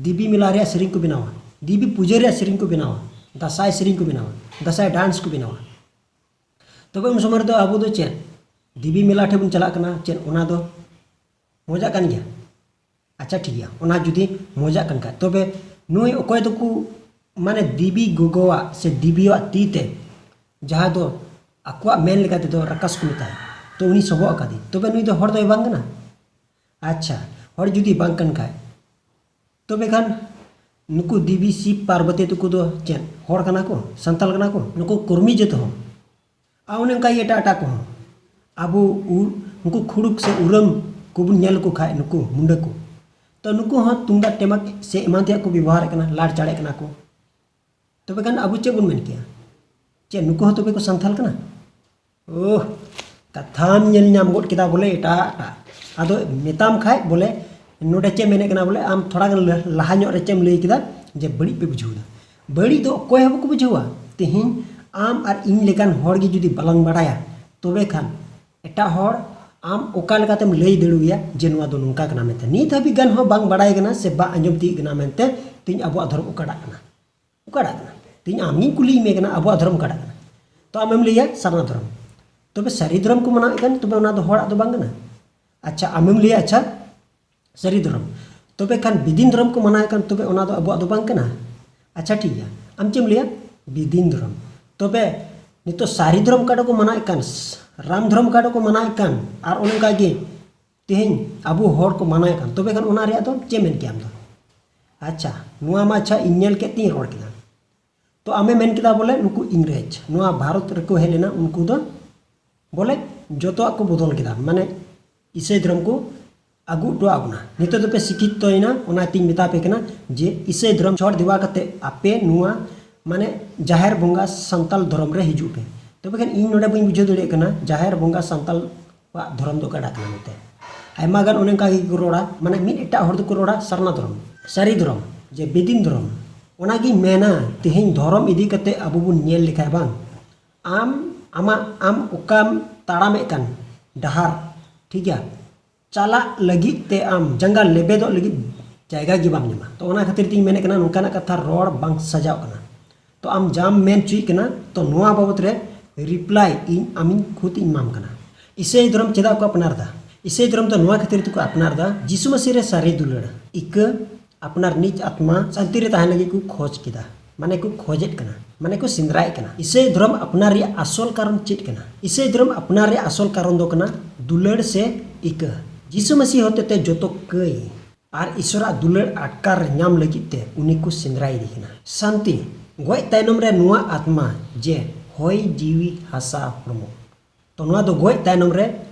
ᱫᱮᱵᱤ ᱢᱮᱞᱟ ᱨᱮᱭᱟᱜ ᱥᱮᱨᱮᱧ ᱠᱚ ᱵᱮᱱᱟᱣᱟ, ᱫᱮᱵᱤ ᱯᱩᱡᱟᱹ ᱨᱮᱭᱟᱜ ᱥᱮᱨᱮᱧ ᱠᱚ ᱵᱮᱱᱟᱣᱟ, ᱫᱟᱸᱥᱟᱭ ᱥᱮᱨᱮᱧ ᱠᱚ ᱵᱮᱱᱟᱣᱟ, ᱫᱟᱸᱥᱟᱭ ᱰᱟᱱᱥ ᱠᱚ ᱵᱮᱱᱟᱣᱟ᱾ ᱛᱚᱵᱮ ᱩᱱ ᱥᱚᱢᱚᱭ ᱨᱮᱫᱚ ᱟᱵᱚ ᱫᱚ ᱪᱮᱫ, ᱫᱮᱵᱤ ᱢᱮᱞᱟ ᱴᱷᱮᱱ ᱵᱚᱱ ᱪᱟᱞᱟᱜ ᱠᱟᱱᱟ, ᱪᱮᱫ ᱚᱱᱟ ᱫᱚ ᱢᱚᱡᱟᱜ ᱠᱟᱱ ᱜᱮᱭᱟ? ᱟᱪᱪᱷᱟ, ᱴᱷᱤᱠ ᱜᱮᱭᱟ, ᱚᱱᱟ ᱡᱩᱫᱤ ᱢᱚᱡᱟᱜ ᱠᱟᱱ ᱠᱷᱟᱡ, ᱛᱚᱵᱮ ᱱᱩᱭ ᱚᱠᱚᱭ ᱫᱚᱠᱚ, ᱢᱟᱱᱮ, ᱫᱮᱵᱤ ᱜᱚᱜᱚᱣᱟᱜ ᱥᱮ ᱫᱮᱵᱤᱭᱟᱜ ᱛᱤ ᱛᱮ, ᱡᱟᱦᱟᱸ ᱫᱚ ᱟᱠᱚᱣᱟᱜ ᱢᱮᱱ ᱞᱮᱠᱟ ᱛᱮᱫᱚ ᱨᱟᱠᱟᱥ ᱠᱚ ᱢᱮᱛᱟᱭᱟ, ᱛᱚ ᱩᱱᱤ ᱥᱚᱵᱚᱜ ᱟᱠᱟᱫᱮ, ᱛᱚᱵᱮ ᱱᱩᱭ ᱫᱚ ᱦᱚᱲ ᱫᱚᱭ ᱵᱟᱝ ᱠᱟᱱᱟ? ᱟᱪᱪᱷᱟ, ᱦᱚᱲ ᱡᱩᱫᱤ ᱵᱟᱝ ᱠᱟᱱ ᱠᱷᱟᱡ, ᱛᱚᱵᱮ ᱠᱷᱟᱱ ᱱᱩᱠᱩ ᱫᱮᱵᱤ ᱥᱤᱵ ᱯᱟᱨᱵᱚᱛᱤ ᱛᱟᱠᱚ ᱫᱚ ᱪᱮᱫ ᱦᱚᱲ ᱠᱟᱱᱟ ᱠᱚ, ᱥᱟᱱᱛᱟᱲ ᱠᱟᱱᱟ ᱠᱚ? ᱱᱩᱠᱩ ᱠᱩᱨᱢᱤ ᱡᱟᱹᱛ ᱦᱚᱸ, ᱟᱨ ᱚᱱᱮ ᱚᱱᱠᱟ ᱜᱮ ᱮᱴᱟᱜ ᱮᱴᱟᱜ ᱠᱚᱦᱚᱸ᱾ ᱟᱵᱚ ᱩ-, ᱩᱱᱠᱩ ᱠᱷᱩᱲᱩᱠ ᱥᱮ ᱩᱨᱟᱹᱢ ᱠᱚᱵᱚᱱ ᱧᱮᱞ ᱞᱮᱠᱚ ᱠᱷᱟᱡ, ᱱᱩᱠᱩ ᱢᱩᱱᱰᱟᱹ ᱠᱚ, ᱛᱚ ᱱᱩᱠᱩ ᱦᱚᱸ ᱛᱩᱢᱫᱟᱜ ᱴᱟᱢᱟᱠ ᱥᱮ ᱮᱢᱟᱱ ᱛᱮᱭᱟᱜ ᱠᱚ ᱵᱮᱵᱚᱦᱟᱨᱮᱫ ᱠᱟᱱᱟ, ᱞᱟᱲ ᱪᱟᱲᱮᱫ ᱠᱟᱱᱟ ᱠᱚ᱾ ᱛᱚᱵᱮ ᱠᱷᱟᱱ ᱟᱵᱚ ᱪᱮᱫ ᱵᱚᱱ ᱢᱮᱱ ᱠᱮᱭᱟ? ᱪᱮᱫ ᱱᱩᱠᱩ ᱦᱚᱸ ᱛᱚᱵᱮ ᱠᱚ ᱥᱟᱱᱛᱟᱞ ᱠᱟᱱᱟ? ᱳᱦ, ᱠᱟᱛᱷᱟᱢ ᱧᱮᱞ ᱧᱟᱢ ᱜᱚᱫ ᱠᱮᱫᱟ ᱵᱚᱞᱮ ᱮᱴᱟᱜ ᱮᱴᱟᱜ᱾ ᱟᱫᱚ ᱢᱮᱛᱟᱢ ᱠᱷᱟᱡ ᱵᱚᱞᱮ, ᱱᱚᱰᱮ ᱪᱮᱫ ᱢᱮᱱᱮᱫ ᱠᱟᱱᱟ ᱵᱚᱞᱮ, ᱟᱢ ᱛᱷᱚᱲᱟ ᱜᱟᱱ ᱞᱟ-, ᱞᱟᱦᱟ ᱧᱚᱜ ᱨᱮ ᱪᱮᱫ ᱮᱢ ᱞᱟᱹᱭ ᱠᱮᱫᱟ ᱡᱮ ᱵᱟᱹᱲᱤᱡ ᱯᱮ ᱵᱩᱡᱷᱟᱹᱣ ᱮᱫᱟ᱾ ᱵᱟᱹᱲᱤᱡ ᱫᱚ ᱚᱠᱚᱭ ᱦᱚᱸ ᱵᱟᱠᱚ ᱵᱩᱡᱷᱟᱹᱣᱟ᱾ ᱛᱮᱦᱮᱧ ᱟᱢ ᱟᱨ ᱤᱧ ᱞᱮᱠᱟᱱ ᱦᱚᱲ ᱜᱮ ᱡᱩᱫᱤ ᱵᱟᱞᱟᱝ ᱵᱟᱲᱟᱭᱟ, ᱛᱚᱵᱮ ᱠᱷᱟᱱ ᱮᱴᱟᱜ ᱦᱚᱲ ᱟᱢ ᱚᱠᱟ ᱞᱮᱠᱟᱛᱮᱢ ᱞᱟᱹᱭ ᱫᱟᱲᱮᱣᱟᱭᱟ ᱡᱮ ᱱᱚᱣᱟ ᱫᱚ ᱱᱚᱝᱠᱟ ᱠᱟᱱᱟ ᱢᱮᱱᱛᱮ? ᱱᱤᱛ ᱦᱟᱹᱵᱤᱡ ᱜᱟᱱ ᱦᱚᱸ ᱵᱟᱝ ᱵᱟᱲᱟᱭ ᱠᱟᱱᱟ ᱥᱮ ᱵᱟᱝ ᱟᱸᱡᱚᱢ ᱛᱤᱭᱳᱜ ᱠᱟᱱᱟ ᱢᱮᱱᱛᱮ ᱛᱮᱦᱮᱧ ᱟᱵᱚᱣᱟᱜ ᱫᱷᱚᱨᱚᱢ ᱚᱠᱟᱴᱟᱜ ᱠᱟᱱᱟ? ᱚᱠᱟᱴᱟᱜ ᱠᱟᱱᱟ? ᱛᱮᱦᱮᱧ ᱟᱢ ᱜᱤᱧ ᱠᱩᱞᱤᱭᱮᱫ ᱢᱮ ᱠᱟᱱᱟ, ᱟᱵᱚᱣᱟᱜ ᱫᱷᱚᱨᱚᱢ ᱚᱠᱟᱴᱟᱜ ᱠᱟᱱᱟ? ᱛᱚ ᱟᱢᱮᱢ ᱞᱟᱹᱭᱟ ᱥᱟᱨᱱᱟ ᱫᱷᱚᱨᱚᱢ᱾ ᱛᱚᱵᱮ ᱥᱟᱹᱨᱤ ᱫᱷᱚᱨᱚᱢ ᱠᱚ ᱢᱟᱱᱟᱣᱮᱫ ᱠᱟᱱ, ᱛᱚᱵᱮ ᱚᱱᱟ ᱫᱚ ᱦᱚᱲᱟᱜ ᱫᱚ ᱵᱟᱝ ᱠᱟᱱᱟ᱾ ᱟᱪᱪᱷᱟ, ᱟᱢᱮᱢ ᱞᱟᱹᱭᱟ, ᱟᱪᱪᱷᱟ, ᱥᱟᱹᱨᱤ ᱫᱷᱚᱨᱚᱢ᱾ ᱛᱚᱵᱮ ᱠᱷᱟᱱ ᱵᱤᱫᱤᱱ ᱫᱷᱚᱨᱚᱢ ᱠᱚ ᱢᱟᱱᱟᱣᱮᱫ ᱠᱟᱱ, ᱛᱚᱵᱮ ᱚᱱᱟ ᱫᱚ ᱟᱵᱚᱣᱟᱜ ᱫᱚ ᱵᱟᱝ ᱠᱟᱱᱟ᱾ ᱟᱪᱪᱷᱟ, ᱴᱷᱤᱠ ᱜᱮᱭᱟ, ᱟᱢ ᱪᱮᱫ ᱮᱢ ᱞᱟᱹᱭᱟ? ᱵᱤᱫᱤᱱ ᱫᱷᱚᱨᱚᱢ᱾ ᱛᱚᱵᱮ ᱱᱤᱛᱚᱜ ᱥᱟᱹᱨᱤ ᱫᱷᱚᱨᱚᱢ ᱚᱠᱟ ᱫᱚᱠᱚ ᱢᱟᱱᱟᱣᱮᱫ ᱠᱟᱱ, ᱨᱟᱢ ᱫᱷᱚᱨᱚᱢ ᱚᱠᱟ ᱫᱚᱠᱚ ᱢᱟᱱᱟᱣᱮᱫ ᱠᱟᱱ, ᱟᱨ ᱚᱱᱮ ᱚᱱᱠᱟ ᱜᱮ ᱛᱮᱦᱮᱧ ᱟᱵᱚ ᱦᱚᱲ ᱠᱚ ᱢᱟᱱᱟᱣᱮᱫ ᱠᱟᱱ, ᱛᱚᱵᱮ ᱠᱷᱟᱱ ᱚᱱᱟ ᱨᱮᱭᱟᱜ ᱫᱚ ᱪᱮᱫ ᱢᱮᱱ ᱠᱮᱭᱟ ᱟᱢ ᱫᱚ? ᱟᱪᱪᱷᱟ, ᱱᱚᱣᱟ ᱢᱟ ᱟᱪᱪᱷᱟ ᱤᱧ ᱧᱮᱞ ᱠᱮᱫ ᱛᱤᱧ ᱨᱚᱲ ᱠᱮᱫᱟ᱾ ᱛᱚ ᱟᱢᱮ ᱢᱮᱱ ᱠᱮᱫᱟ ᱵᱚᱞᱮ ᱱᱩᱠᱩ ᱤᱝᱨᱮᱡᱽ ᱱᱚᱣᱟ ᱵᱷᱟᱨᱚᱛ ᱨᱮᱠᱚ ᱦᱮᱡ ᱞᱮᱱᱟ, ᱩᱱᱠᱩ ᱫᱚ ᱵᱚᱞᱮ ᱡᱚᱛᱚᱣᱟᱜ ᱠᱚ ᱵᱚᱫᱚᱞ ᱠᱮᱫᱟ, ᱢᱟᱱᱮ ᱤᱥᱟᱹᱭ ᱫᱷᱚᱨᱚᱢ ᱠᱚ ᱟᱹᱜᱩ ᱦᱚᱴᱚᱣᱟᱜ ᱵᱚᱱᱟ᱾ ᱱᱤᱛᱚᱜ ᱫᱚᱯᱮ ᱥᱤᱠᱠᱷᱤᱛᱚᱭᱮᱱᱟ, ᱚᱱᱟᱛᱤᱧ ᱢᱮᱛᱟ ᱯᱮ ᱠᱟᱱᱟ ᱡᱮ ᱤᱥᱟᱹᱭ ᱫᱷᱚᱨᱚᱢ ᱪᱷᱚᱲ ᱫᱮᱣᱟ ᱠᱟᱛᱮ ᱟᱯᱮ ᱱᱚᱣᱟ, ᱢᱟᱱᱮ, ᱡᱟᱦᱮᱨ ᱵᱚᱸᱜᱟ ᱥᱟᱱᱛᱟᱞ ᱫᱷᱚᱨᱚᱢ ᱨᱮ ᱦᱤᱡᱩᱜ ᱯᱮ᱾ ᱛᱚᱵᱮ ᱠᱷᱟᱱ ᱤᱧ ᱱᱚᱰᱮ ᱵᱟᱹᱧ ᱵᱩᱡᱷᱟᱹᱣ ᱫᱟᱲᱮᱭᱟᱜ ᱠᱟᱱᱟ, ᱡᱟᱦᱮᱨ ᱵᱚᱸᱜᱟ ᱥᱟᱱᱛᱟᱞ ᱠᱚᱣᱟᱜ ᱫᱷᱚᱨᱚᱢ ᱫᱚ ᱚᱠᱟᱴᱟᱜ ᱠᱟᱱᱟ ᱢᱮᱱᱛᱮ? ᱟᱭᱢᱟ ᱜᱟᱱ ᱚᱱᱮ ᱚᱱᱠᱟ ᱜᱮᱠᱚ ᱨᱚᱲᱟ, ᱢᱟᱱᱮ ᱢᱤᱫ ᱮᱴᱟᱜ ᱦᱚᱲ ᱫᱚᱠᱚ ᱨᱚᱲᱟ ᱥᱟᱨᱱᱟ ᱫᱷᱚᱨᱚᱢ, ᱥᱟᱹᱨᱤ ᱫᱷᱚᱨᱚᱢ, ᱡᱮ ᱵᱮᱫᱤᱱ ᱫᱷᱚᱨᱚᱢ᱾ ᱚᱱᱟᱜᱤᱧ ᱢᱮᱱᱟ, ᱛᱮᱦᱮᱧ ᱫᱷᱚᱨᱚᱢ ᱤᱫᱤ ᱠᱟᱛᱮ ᱟᱵᱚ ᱵᱚᱱ ᱧᱮᱞ ᱞᱮᱠᱷᱟᱡ ᱵᱟᱝ, ᱟᱢ, ᱟᱢᱟᱜ, ᱟᱢ ᱚᱠᱟᱢ ᱛᱟᱲᱟᱢᱮᱫ ᱠᱟᱱ ᱰᱟᱦᱟᱨ, ᱴᱷᱤᱠ ᱜᱮᱭᱟ, ᱪᱟᱞᱟᱜ ᱞᱟᱹᱜᱤᱫ ᱛᱮ ᱟᱢ ᱡᱟᱸᱜᱟ ᱞᱮᱵᱮᱫᱚᱜ ᱞᱟᱹᱜᱤᱫ ᱡᱟᱭᱜᱟ ᱜᱮ ᱵᱟᱢ ᱧᱟᱢᱟ᱾ ᱛᱚ ᱚᱱᱟ ᱠᱷᱟᱹᱛᱤᱨ ᱛᱤᱧ ᱢᱮᱱᱮᱫ ᱠᱟᱱᱟ, ᱱᱚᱝᱠᱟᱱᱟᱜ ᱠᱟᱛᱷᱟ ᱨᱚᱲ ᱵᱟᱝ ᱥᱟᱡᱟᱣ ᱠᱟᱱᱟ᱾ ᱛᱚ ᱟᱢ ᱡᱟᱢ ᱢᱮᱱ ᱦᱚᱪᱚᱭᱮᱫ ᱠᱟᱱᱟ, ᱛᱚ ᱱᱚᱣᱟ ᱵᱟᱵᱚᱛ ᱨᱮ ᱨᱤᱯᱞᱟᱭ ᱤᱧ ᱟᱢᱤᱧ ᱠᱷᱩᱫ ᱤᱧ ᱮᱢᱟᱢ ᱠᱟᱱᱟ᱾ ᱤᱥᱟᱹᱭ ᱫᱷᱚᱨᱚᱢ ᱪᱮᱫᱟᱜ ᱠᱚ ᱟᱯᱱᱟᱨ ᱮᱫᱟ? ᱤᱥᱟᱹᱭ ᱫᱷᱚᱨᱚᱢ ᱫᱚ ᱱᱚᱣᱟ ᱠᱷᱟᱹᱛᱤᱨ ᱛᱮᱠᱚ ᱟᱯᱱᱟᱨ ᱮᱫᱟ, ᱡᱤᱥᱩ ᱢᱟᱹᱥᱤ ᱨᱮ ᱥᱟᱹᱨᱤ ᱫᱩᱞᱟᱹᱲ, ᱤᱠᱟᱹ, ᱟᱯᱱᱟᱨ ᱱᱤᱡ ᱟᱛᱢᱟ ᱥᱟᱱᱛᱤ ᱨᱮ ᱛᱟᱦᱮᱱ ᱞᱟᱹᱜᱤᱫ ᱠᱚ ᱠᱷᱚᱡᱽ ᱠᱮᱫᱟ, ᱢᱟᱱᱮ ᱠᱚ ᱠᱷᱚᱡᱮᱫ ᱠᱟᱱᱟ, ᱢᱟᱱᱮ ᱠᱚ ᱥᱮᱸᱫᱽᱨᱟᱭᱮᱫ ᱠᱟᱱᱟ᱾ ᱤᱥᱟᱹᱭ ᱫᱷᱚᱨᱚᱢ ᱟᱯᱱᱟᱨ ᱨᱮᱭᱟᱜ ᱟᱥᱚᱞ ᱠᱟᱨᱚᱱ ᱪᱮᱫ ᱠᱟᱱᱟ? ᱤᱥᱟᱹᱭ ᱫᱷᱚᱨᱚᱢ ᱟᱯᱱᱟᱨ ᱨᱮᱭᱟᱜ ᱟᱥᱚᱞ ᱠᱟᱨᱚᱱ ᱫᱚ ᱠᱟᱱᱟ ᱫᱩᱞᱟᱹᱲ ᱥᱮ ᱤᱠᱟᱹ᱾ ᱡᱤᱥᱩ ᱢᱟᱹᱥᱤ ᱦᱚᱛᱮᱛᱮ ᱡᱚᱛᱚ ᱠᱟᱹᱭ ᱟᱨ ᱤᱥᱚᱨᱟᱜ ᱫᱩᱞᱟᱹᱲ ᱟᱴᱠᱟᱨ ᱧᱟᱢ ᱞᱟᱹᱜᱤᱫ ᱛᱮ ᱩᱱᱤ ᱠᱚ ᱥᱮᱸᱫᱽᱨᱟᱭᱮᱫᱮ ᱠᱟᱱᱟ᱾ ᱥᱟᱱᱛᱤ, ᱜᱚᱡ ᱛᱟᱭᱱᱚᱢ ᱨᱮ ᱱᱚᱣᱟ ᱟᱛᱢᱟ ᱡᱮ ᱦᱚᱭ, ᱡᱤᱣᱤ, ᱦᱟᱥᱟ, ᱦᱚᱲᱢᱚ, ᱛᱚ ᱱᱚᱣᱟ ᱫᱚ ᱜᱚᱡ ᱛᱟᱭᱱᱚᱢ ᱨᱮ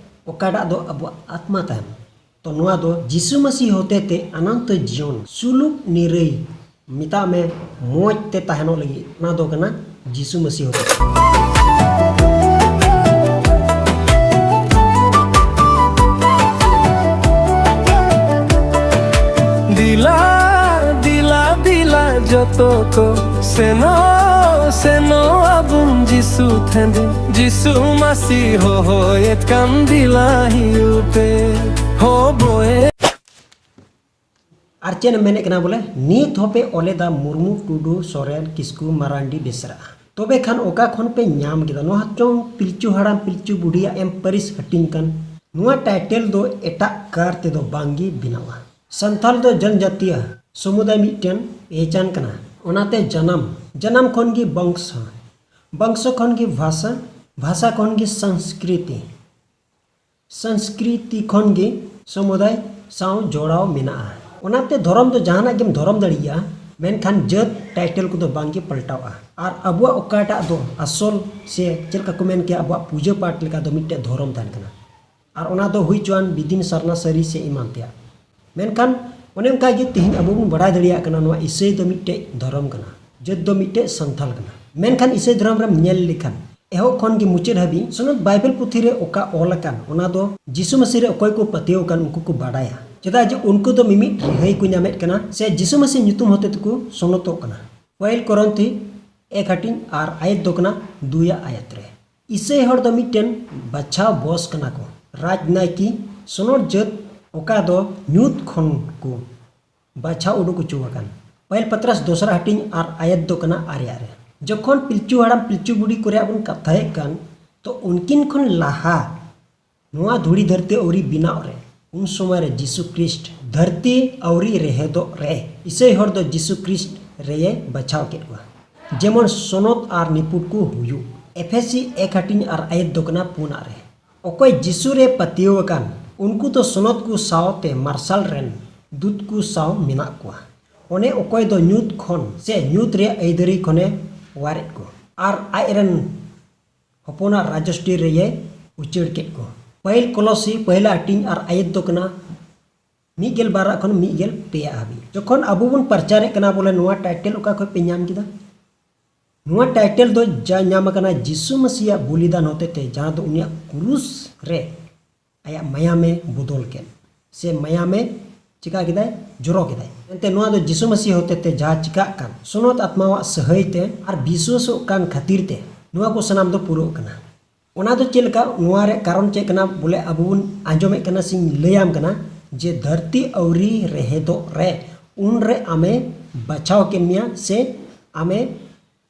ᱚᱠᱟᱴᱟᱜ ᱫᱚ ᱟᱵᱚᱣᱟᱜ ᱟᱛᱢᱟ ᱛᱟᱦᱮᱱᱟ᱾ ᱛᱚ ᱱᱚᱣᱟ ᱫᱚ ᱡᱤᱥᱩ ᱢᱟᱹᱥᱤ ᱦᱚᱛᱮ ᱛᱮ ᱚᱱᱚᱱᱛᱚ ᱡᱤᱭᱚᱱ, ᱥᱩᱞᱩᱠ ᱱᱤᱨᱟᱹᱭ, ᱢᱮᱛᱟᱜ ᱢᱮ, ᱢᱚᱡᱽ ᱛᱮ ᱛᱟᱦᱮᱱᱚᱜ ᱞᱟᱹᱜᱤᱫ, ᱚᱱᱟ ᱫᱚ ᱠᱟᱱᱟ ᱡᱤᱥᱩ ᱢᱟᱹᱥᱤ ᱦᱚᱛᱮ ᱛᱮ᱾ ᱫᱤᱞᱟ, ᱫᱤᱞᱟ, ᱫᱤᱞᱟ, ᱡᱚᱛᱚ ᱠᱚ ᱥᱮᱱᱚ, ᱥᱮᱱᱚ ᱟᱵᱚᱱ ᱡᱤᱥᱩ ᱴᱷᱮᱱ᱾ ᱡᱤᱥᱩ ᱢᱟᱹᱥᱤ ᱦᱚᱦᱚᱭᱮᱫ ᱠᱟᱱ, ᱫᱤᱞᱟ ᱦᱤᱡᱩᱜ ᱯᱮ, ᱦᱚᱵᱚᱭ᱾ ᱟᱨ ᱪᱮᱫ ᱮᱢ ᱢᱮᱱᱮᱫ ᱠᱟᱱᱟ ᱵᱚᱞᱮ? ᱱᱤᱛ ᱦᱚᱸᱯᱮ ᱚᱞᱮᱫᱟ ᱢᱩᱨᱢᱩ, ᱴᱩᱰᱩ, ᱥᱚᱨᱮᱱ, ᱠᱤᱥᱠᱩ, ᱢᱟᱨᱟᱱᱰᱤ, ᱵᱮᱥᱨᱟ᱾ ᱛᱚᱵᱮ ᱠᱷᱟᱱ ᱚᱠᱟ ᱠᱷᱚᱱ ᱯᱮ ᱧᱟᱢ ᱠᱮᱫᱟ? ᱱᱚᱣᱟ ᱪᱚᱝ ᱯᱤᱞᱪᱩ ᱦᱟᱲᱟᱢ ᱯᱤᱞᱪᱩ ᱵᱩᱰᱷᱤᱭᱟᱜ ᱮᱢ ᱯᱟᱹᱨᱤᱥ ᱦᱟᱹᱴᱤᱧ ᱠᱟᱱ? ᱱᱚᱣᱟ ᱴᱟᱭᱴᱮᱞ ᱫᱚ ᱮᱴᱟᱜ ᱠᱟᱨ ᱛᱮᱫᱚ ᱵᱟᱝᱜᱮ ᱵᱮᱱᱟᱣᱟ᱾ ᱥᱟᱱᱛᱷᱟᱞ ᱫᱚ ᱡᱚᱱᱡᱟᱛᱤᱭᱟ ᱥᱚᱢᱩᱫᱟᱭ ᱢᱤᱫᱴᱮᱱ ᱯᱮᱦᱪᱟᱱ ᱠᱟᱱᱟ᱾ ᱚᱱᱟᱛᱮ ᱡᱟᱱᱟᱢ, ᱡᱟᱱᱟᱢ ᱠᱷᱚᱱ ᱜᱮ ᱵᱚᱝᱥᱚ, ᱵᱚᱝᱥᱚ ᱠᱷᱚᱱ ᱜᱮ ᱵᱷᱟᱥᱟ, ᱵᱷᱟᱥᱟ ᱠᱷᱚᱱ ᱜᱮ ᱥᱚᱝᱥᱠᱨᱤᱛᱤ, ᱥᱚᱝᱥᱠᱨᱤᱛᱤ ᱠᱷᱚᱱ ᱜᱮ ᱥᱚᱢᱩᱫᱟᱭ ᱥᱟᱶ ᱡᱚᱲᱟᱣ ᱢᱮᱱᱟᱜᱼᱟ᱾ ᱚᱱᱟᱛᱮ ᱫᱷᱚᱨᱚᱢ ᱫᱚ ᱡᱟᱦᱟᱱᱟᱜ ᱜᱮᱢ ᱫᱷᱚᱨᱚᱢ ᱫᱟᱲᱮᱭᱟᱜᱼᱟ, ᱢᱮᱱᱠᱷᱟᱱ ᱡᱟᱹᱛ ᱴᱟᱭᱴᱮᱞ ᱠᱚᱫᱚ ᱵᱟᱝ ᱜᱮ ᱯᱟᱞᱴᱟᱣᱼᱟ᱾ ᱟᱨ ᱟᱵᱚᱣᱟᱜ ᱚᱠᱟᱴᱟᱜ ᱫᱚ ᱟᱥᱚᱞ ᱥᱮ ᱪᱮᱫ ᱞᱮᱠᱟ ᱠᱚ ᱢᱮᱱ ᱠᱮᱭᱟ, ᱟᱵᱚᱣᱟᱜ ᱯᱩᱡᱟᱹ ᱯᱟᱴ ᱞᱮᱠᱟ ᱫᱚ ᱢᱤᱫᱴᱮᱡ ᱫᱷᱚᱨᱚᱢ ᱛᱟᱦᱮᱱ ᱠᱟᱱᱟ᱾ ᱟᱨ ᱚᱱᱟ ᱫᱚ ᱦᱩᱭ ᱦᱚᱪᱚᱣᱟᱱ ᱵᱤᱫᱤᱱ ᱥᱟᱨᱱᱟ ᱥᱟᱹᱨᱤ ᱥᱮ ᱮᱢᱟᱱ ᱛᱮᱭᱟᱜ᱾ ᱢᱮᱱᱠᱷᱟᱱ ᱚᱱᱮ ᱚᱱᱠᱟ ᱜᱮ ᱛᱮᱦᱮᱧ ᱟᱵᱚ ᱵᱚᱱ ᱵᱟᱲᱟᱭ ᱫᱟᱲᱮᱭᱟᱜ ᱠᱟᱱᱟ, ᱱᱚᱣᱟ ᱤᱥᱟᱹᱭ ᱫᱚ ᱢᱤᱫᱴᱮᱡ ᱫᱷᱚᱨᱚᱢ ᱠᱟᱱᱟ, ᱡᱟᱹᱛ ᱫᱚ ᱢᱤᱫᱴᱮᱡ ᱥᱟᱱᱛᱟᱞ ᱠᱟᱱᱟ᱾ ᱢᱮᱱᱠᱷᱟᱱ ᱤᱥᱟᱹᱭ ᱫᱷᱚᱨᱚᱢ ᱨᱮᱢ ᱧᱮᱞ ᱞᱮᱠᱷᱟᱱ ᱮᱦᱚᱵ ᱠᱷᱚᱱ ᱜᱮ ᱢᱩᱪᱟᱹᱫ ᱦᱟᱹᱵᱤᱡ ᱥᱚᱱᱚᱛ ᱵᱟᱭᱵᱮᱞ ᱯᱩᱛᱷᱤ ᱨᱮ ᱚᱠᱟ ᱚᱞ ᱟᱠᱟᱱ, ᱚᱱᱟ ᱫᱚ ᱡᱤᱥᱩ ᱢᱟᱹᱥᱤ ᱨᱮ ᱚᱠᱚᱭ ᱠᱚ ᱯᱟᱹᱛᱭᱟᱹᱣ ᱟᱠᱟᱱ, ᱩᱱᱠᱩ ᱠᱚ ᱵᱟᱰᱟᱭᱟ᱾ ᱪᱮᱫᱟᱜ ᱡᱮ ᱩᱱᱠᱩ ᱫᱚ ᱢᱤᱢᱤᱫ ᱨᱤᱦᱟᱹᱭ ᱠᱚ ᱧᱟᱢᱮᱫ ᱠᱟᱱᱟ ᱥᱮ ᱡᱤᱥᱩ ᱢᱟᱹᱥᱤ ᱧᱩᱛᱩᱢ ᱦᱚᱛᱮ ᱛᱮᱠᱚ ᱥᱚᱱᱚᱛᱚᱜ ᱠᱟᱱᱟ᱾ ᱯᱟᱹᱭᱤᱞ ᱠᱚᱨᱚᱱᱛᱷᱤ ᱮᱠ ᱦᱟᱹᱴᱤᱧ ᱟᱨ ᱟᱭᱟᱛ ᱫᱚ ᱠᱟᱱᱟ ᱫᱩᱭᱟᱜ ᱟᱭᱟᱛ ᱨᱮ᱾ ᱤᱥᱟᱹᱭ ᱦᱚᱲ ᱫᱚ ᱢᱤᱫᱴᱮᱱ ᱵᱟᱪᱷᱟᱣ ᱵᱚᱥ ᱠᱟᱱᱟ ᱠᱚ, ᱨᱟᱡᱽᱱᱟᱭᱠᱤ ᱥᱚᱱᱚᱛ ᱡᱟᱹᱛ, ᱚᱠᱟ ᱫᱚ ᱧᱩᱛ ᱠᱷᱚᱱ ᱠᱚ ᱵᱟᱪᱷᱟᱣ ᱩᱰᱩᱠ ᱦᱚᱪᱚ ᱟᱠᱟᱱ᱾ ᱯᱟᱹᱦᱤᱞ ᱯᱟᱛᱨᱟᱥ ᱫᱚᱥᱨᱟ ᱦᱟᱹᱴᱤᱧ ᱟᱨ ᱟᱭᱟᱛ ᱫᱚ ᱠᱟᱱᱟ ᱟᱨᱮᱭᱟᱜ ᱨᱮ᱾ ᱡᱚᱠᱷᱚᱱ ᱯᱤᱞᱪᱩ ᱦᱟᱲᱟᱢ ᱯᱤᱞᱪᱩ ᱵᱩᱰᱷᱤ ᱠᱚ ᱨᱮᱭᱟᱜ ᱵᱚᱱ ᱠᱟᱛᱷᱟᱭᱮᱫ ᱠᱟᱱ, ᱛᱚ ᱩᱱᱠᱤᱱ ᱠᱷᱚᱱ ᱞᱟᱦᱟ ᱱᱚᱣᱟ ᱫᱷᱩᱲᱤ ᱫᱷᱟᱹᱨᱛᱤ ᱟᱹᱣᱨᱤ ᱵᱮᱱᱟᱣ ᱨᱮ, ᱩᱱ ᱥᱚᱢᱚᱭ ᱨᱮ ᱡᱤᱥᱩ ᱠᱷᱨᱤᱥᱴ ᱫᱷᱟᱹᱨᱛᱤ ᱟᱹᱣᱨᱤ ᱨᱮᱦᱮᱫᱚᱜ ᱨᱮ, ᱤᱥᱟᱹᱭ ᱦᱚᱲ ᱫᱚ ᱡᱤᱥᱩ ᱠᱷᱨᱤᱥᱴ ᱨᱮᱭᱮ ᱵᱟᱪᱷᱟᱣ ᱠᱮᱫ ᱠᱚᱣᱟ᱾ ᱡᱮᱢᱚᱱ ᱥᱚᱱᱚᱛ ᱟᱨ ᱱᱤᱯᱩᱴ ᱠᱚ ᱦᱩᱭᱩᱜ᱾ ᱮᱯᱷᱮᱥᱤ ᱮᱠ ᱦᱟᱹᱴᱤᱧ ᱟᱨ ᱟᱭᱟᱛ ᱫᱚ ᱠᱟᱱᱟ ᱯᱩᱱᱟᱜ ᱨᱮ᱾ ᱚᱠᱚᱭ ᱡᱤᱥᱩ ᱨᱮ ᱯᱟᱹᱛᱭᱟᱹᱣ ᱟᱠᱟᱱ, ᱩᱱᱠᱩ ᱫᱚ ᱥᱚᱱᱚᱛ ᱠᱚ ᱥᱟᱶᱛᱮ ᱢᱟᱨᱥᱟᱞ ᱨᱮᱱ ᱫᱩᱛ ᱠᱚ ᱥᱟᱶ ᱢᱮᱱᱟᱜ ᱠᱚᱣᱟ᱾ ᱚᱱᱮ ᱚᱠᱚᱭ ᱫᱚ ᱧᱩᱛ ᱠᱷᱚᱱ ᱥᱮ ᱧᱩᱛ ᱨᱮᱭᱟᱜ ᱟᱹᱭᱫᱟᱹᱨᱤ ᱠᱷᱚᱱᱮ ᱚᱣᱟᱨᱮᱫ ᱠᱚ ᱟᱨ ᱟᱡ ᱨᱮᱱ ᱦᱚᱯᱚᱱᱟᱜ ᱨᱟᱡᱽᱚᱥᱴᱤ ᱨᱮᱭᱮ ᱩᱪᱟᱹᱲ ᱠᱮᱫ ᱠᱚ᱾ ᱯᱟᱹᱦᱤᱞ ᱠᱚᱞᱚᱥᱤ ᱯᱟᱹᱦᱤᱞᱟ ᱦᱟᱹᱴᱤᱧ ᱟᱨ ᱟᱭᱟᱛ ᱫᱚ ᱠᱟᱱᱟ ᱢᱤᱫ ᱜᱮᱞ ᱵᱟᱨ ᱠᱷᱚᱱ ᱢᱤᱫ ᱜᱮᱞ ᱯᱮ ᱦᱟᱹᱵᱤᱡ᱾ ᱡᱚᱠᱷᱚᱱ ᱟᱵᱚ ᱵᱚᱱ ᱯᱨᱚᱪᱟᱨᱮᱫ ᱠᱟᱱᱟ ᱵᱚᱞᱮ, ᱱᱚᱣᱟ ᱴᱟᱭᱴᱮᱞ ᱚᱠᱟ ᱠᱷᱚᱱ ᱯᱮ ᱧᱟᱢ ᱠᱮᱫᱟ? ᱱᱚᱣᱟ ᱴᱟᱭᱴᱮᱞ ᱫᱚ ᱡᱟ ᱧᱟᱢ ᱟᱠᱟᱱᱟ ᱡᱤᱥᱩ ᱢᱟᱹᱥᱤᱭᱟᱜ ᱵᱚᱞᱤᱫᱟᱱ ᱦᱚᱛᱮᱛᱮ, ᱡᱟᱦᱟᱸ ᱫᱚ ᱩᱱᱤᱭᱟᱜ ᱠᱨᱩᱥ ᱨᱮ ᱟᱭᱟᱜ ᱢᱟᱭᱟᱢᱮ ᱵᱚᱫᱚᱞ ᱠᱮᱫ, ᱥᱮ ᱢᱟᱭᱟᱢᱮ ᱪᱤᱠᱟ ᱠᱮᱫᱟᱭ, ᱡᱚᱨᱚ ᱠᱮᱫᱟᱭ᱾ ᱮᱱᱛᱮ ᱱᱚᱣᱟ ᱫᱚ ᱡᱤᱥᱩ ᱢᱟᱹᱥᱤ ᱦᱚᱛᱮᱛᱮ ᱡᱟᱦᱟᱸ ᱪᱤᱠᱟᱜ ᱠᱟᱱ, ᱥᱚᱱᱚᱛ ᱟᱛᱢᱟᱣᱟᱜ ᱥᱟᱹᱦᱟᱹᱭ ᱛᱮ ᱟᱨ ᱵᱤᱥᱣᱟᱹᱥᱚᱜ ᱠᱟᱱ ᱠᱷᱟᱹᱛᱤᱨ ᱛᱮ ᱱᱚᱣᱟ ᱠᱚ ᱥᱟᱱᱟᱢ ᱫᱚ ᱯᱩᱨᱟᱹᱜ ᱠᱟᱱᱟ᱾ ᱚᱱᱟ ᱫᱚ ᱪᱮᱫ ᱞᱮᱠᱟ? ᱱᱚᱣᱟ ᱨᱮᱭᱟᱜ ᱠᱟᱨᱚᱱ ᱪᱮᱫ ᱠᱟᱱᱟ? ᱵᱚᱞᱮ, ᱟᱵᱚ ᱵᱚᱱ ᱟᱸᱡᱚᱢᱮᱫ ᱠᱟᱱᱟ ᱥᱮᱧ ᱞᱟᱹᱭᱟᱢ ᱠᱟᱱᱟ ᱡᱮ ᱫᱷᱟᱹᱨᱛᱤ ᱟᱹᱣᱨᱤ ᱨᱮᱦᱮᱫᱚᱜ ᱨᱮ ᱩᱱᱨᱮ ᱟᱢᱮ ᱵᱟᱪᱷᱟᱣ ᱠᱮᱫ ᱢᱮᱭᱟ, ᱥᱮ ᱟᱢᱮ